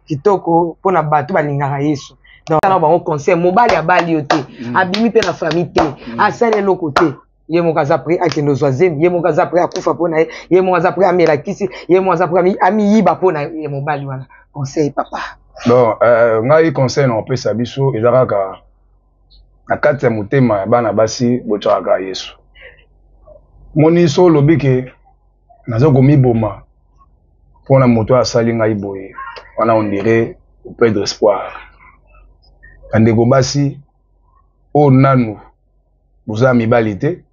kitoko mpona bato balingaka Yesu. Donc na bango conseil, mobali abali yo te, abimi mpe na famille te, asali eloko te, ye moko aza prêt akende ozwa zemi, ye moko aza prêt akufa mpo na ye, ye moko aza prêt amela kisi, ye moko aza prêt amiyiba mpo na ye mobali wana. Conseil, papa. Bon, ngai conseil na kopesa biso eza kaka na kati ya motema ya bana basi, botyaka kaka Yesu. Moni so olobi ke naza komiboma mpona moto oyo asali ngai boye wana, on dirait operdre espoir. Bandeko basi oyo nanu boza mibali te,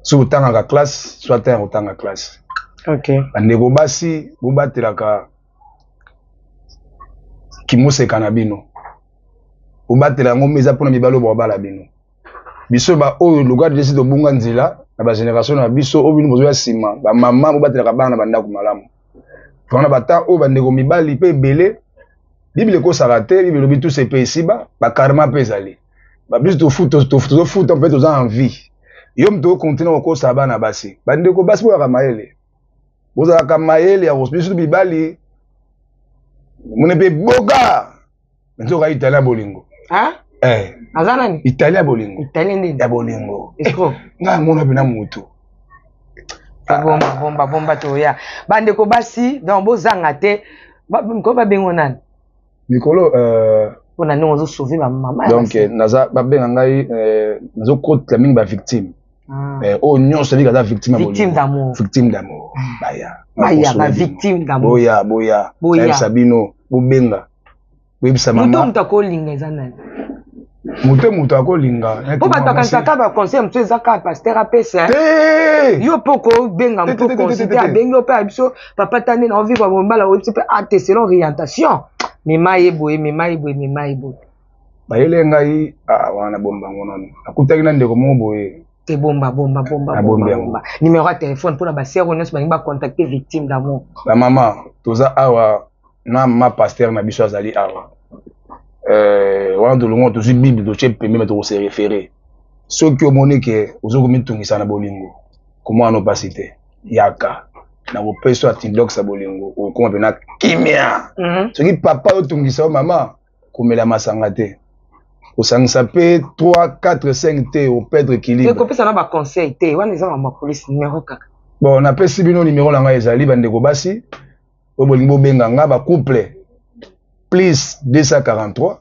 soki otangaka classe, soit te otanga classe. Bandeko basi, bobatelaka kimoseka na bino, bobatela yango eza mpona mibali oyo bakobala bino. Biso baoyo lokola desi tobunga nzela na bagénération na biso oyo, bino bozoya nsima, bamama, bobatelaka bana na bandako malamu mpona bata oyo. Bandeko mibali mpe ebele, Bible ekosaka te, Bible elobi tout se paie ici-bas, bakarma mpe ezali. Biso tozofuta mpe toza en vie. Yo moto okontinue kokosa bana basi. Bandeko basi, boyaka mayele, bozalaka mayele ya biso mibali. Mone mpe boga nzoka italien ya bolingo. Eh. Aza nani? Italien ya bolingo. Italien nini? Ya bolingo. Escroc. Ngai amona mpe na motu. Bomba bomba bomba toya. Bandeko basi donc bozanga te. Ko babengo nani? Mikolo mpona ndenge ozosauve bamama. Donc naza babenga ngai nazokotela mingi bavictime. Oyo nyonso ebika aza victime. Victime d'amour. Victime d'amour. Baya. Baya ba victime d'amour. Boya boya. Boya. Bino bobenga. Boyebisa mama. Moto moto akolinga eza nani? Moto akolinga. Po bato akanisaka ba conseil mosusu eza kaka pasteur apesa. Yo mpo kobenga moto consulter abengi yo mpe ya biso papa tande na ovivre bombala oyebisi mpe ate selon orientation. Mema ye boye, mema ye boye, mema ye boye. Bayele ngai wana bomba yango nano. Nakutaki na ndeko moko boye. Te bomba bomba bomba bomba bomba. Numéro ya téléphone mpona basere nyonso balingi bacontacte victime d'amour. Ba mama toza awa na mama pasteur na biso azali awa. Wana tolongo tozwi bible totie pembe me tokose référé. Soki omoni ke ozo komitungisa na bolingo, komona no pasi te. Yaka na kopesa antidox ya bolingo, okoma mpena kimia. Soki papa otungisa yo mama, komela masanga te. Kosangisa pe 3 4 5 te, operdre équilibre. Kopesa na ba conseil te, wana eza mama police numéro kaka. Bon, napesi bino numéro na ngai ezali bandeko basi oyo bolingi bobenga nga ba couple plus 243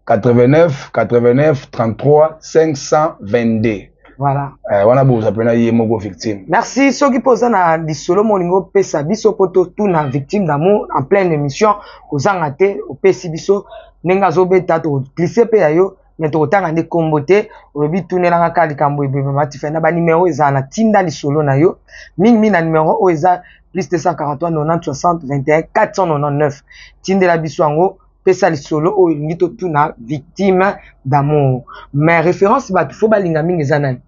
89 89 33 522. Voilà. Wana boza pena ye moko victime. Merci. Soki poza na lisolo molingo pesa biso poto tuna victime d'amour en pleine émission kozanga te opesi biso ndenge azobeta to glisser pe ya yo mais tokotanga nde kombo te olobi tunelanga kaka likambo ebebe matifa na ba numéro eza na tinda lisolo na yo mingi mingi na numéro oyo eza plus 243 90 60 21 499 tindela biso yango pesa lisolo oyo elingi totuna victime d'amour mais référence bato fo balinga mingi eza nani?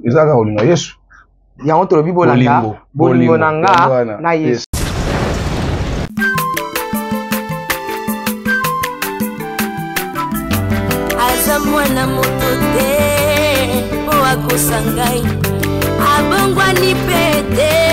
Eza kaka kolinga Yesu. Yango tolobi bolanda bolingo na nga na Yesu. Aza mwana moto te po akosa ngai abongwani pe te.